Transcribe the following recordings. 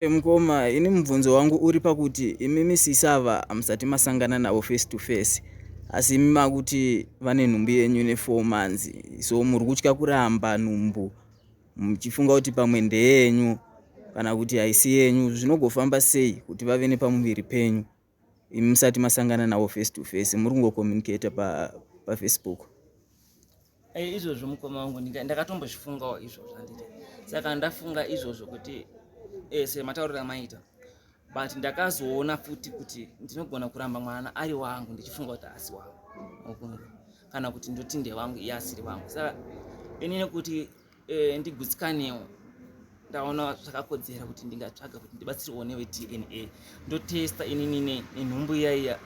Mukoma, ini mubvunzo wangu uri pakuti imimi sisi ava hamusati masangana navo face to face, asi imi makuti vane nhumbu yenyu ne4 months, so muri kutya kuramba nhumbu muchifunga kuti pamwe ndeyenyu kana kuti haisi yenyu. Zvinogofamba sei kuti vave nepamuviri penyu imi musati masangana navo face to face, muri kungocommunicata paFacebook? Izvozvo mukoma wangu, ndakatombozvifungawo izvozvo, handiti? Saka ndafunga izvozvo kuti sematauriro amaita, but ndakazoona futi kuti ndinogona kuramba mwana ari wangu ndichifunga kuti asi wangu, ukunzwa? Kana kuti ndoti ndewangu, iye asiri wangu. Saka inini kuti ndigutsikanewo, ndaona zvakakodzera kuti ndingatsvaga kuti ndibatsirwewo neveDNA, ndotesta inini nenhumbu iya iya,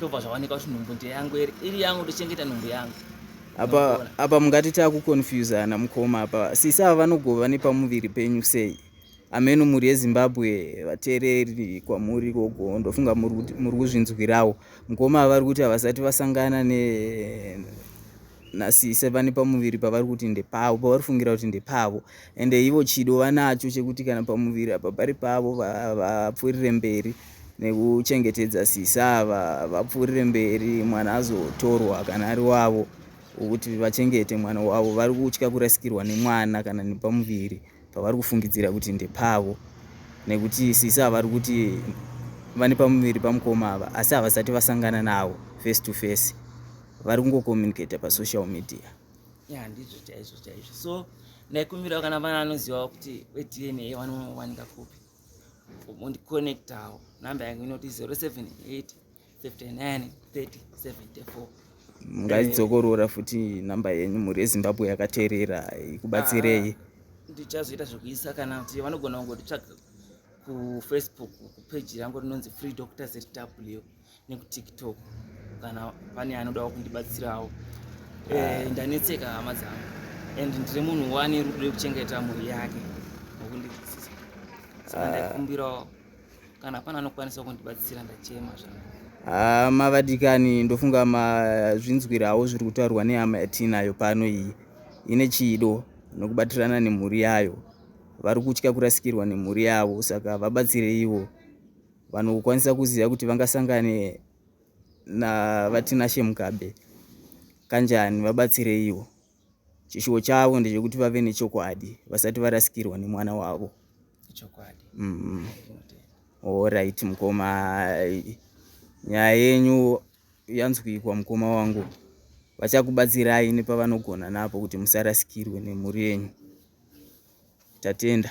tobva zvawanika kuti nhumbu ndeyangu here. Iri yangu, ndochengeta nhumbu yangu. Apa Unoona? Apa mungati taakuconfusana, mukoma. Apa sisi ava vanogova nepamuviri penyu sei? Ameno, mhuri yeZimbabwe, vateereri kwamuri ikoko, ndofunga muri kuzvinzwirawo. Mukoma vari kuti havasati vasangana ne nasisi vane pamuviri pavari kuti ndepavo, pavari kufungira kuti ndepavo, ende ivo chido vanacho chekuti kana pamuviri apa pari pavo, vapfuurire mberi nekuchengetedza sisi ava, vapfuurire mberi, mwana azotorwa kana ari wavo, wokuti vachengete mwana wavo. Vari kutya kurasikirwa nemwana kana nepamuviri pavari kufungidzira kuti ndepavo, nekuti sisi ava vari kuti vane pamuviri pamukoma ava, asi havasati vasangana navo face to face, vari kungocommunicata pasocial media. Ya, ndizvo chaizvo chaizvo. So ndaikumbirawo kana vana anozivawo kuti veDNA vanowanika kupi, mundiconnectawo. Namba yangu inoti 078 79 30 74. Mungaidzokorora futi namba yenyu, mhuri yeZimbabwe yakateerera ikubatsirei? Ndichazoita zvekuisa, kana kuti vanogona kungonditsvaga kuFacebook, kupeji rangu rinonzi Free Doctor ZW, nekuTikTok, kana pane anodawo kundibatsirawo. Ndanetseka, hama dzangu, and ndiri munhu wane rudo rekuchengeta mhuri yake, nokundinzwisisa. Saka ndaikumbirawo kana pane anokwanisa kundibatsira, ndachema zvangu. Hama vadikani, ndofunga mazvinzwirawo zviri kutaurwa nehama yatinayo pano iyi. Ine chido nokubatirana nemhuri yayo, vari kutya kurasikirwa nemhuri yavo, saka vabatsireiwo vanokwanisa kuziva kuti vangasangane navaTinashe Mugabe kanjani, vabatsireiwo. Chishuwo chavo ndechekuti vave nechokwadi vasati varasikirwa nemwana wavo. Chokwadi. Ndinotenda. Alright mukoma, nyaya yenyu yanzwikwa, mukoma wangu. Vachakubatsirai nepavanogona napo kuti musarasikirwe nemhuri yenyu. Tatenda.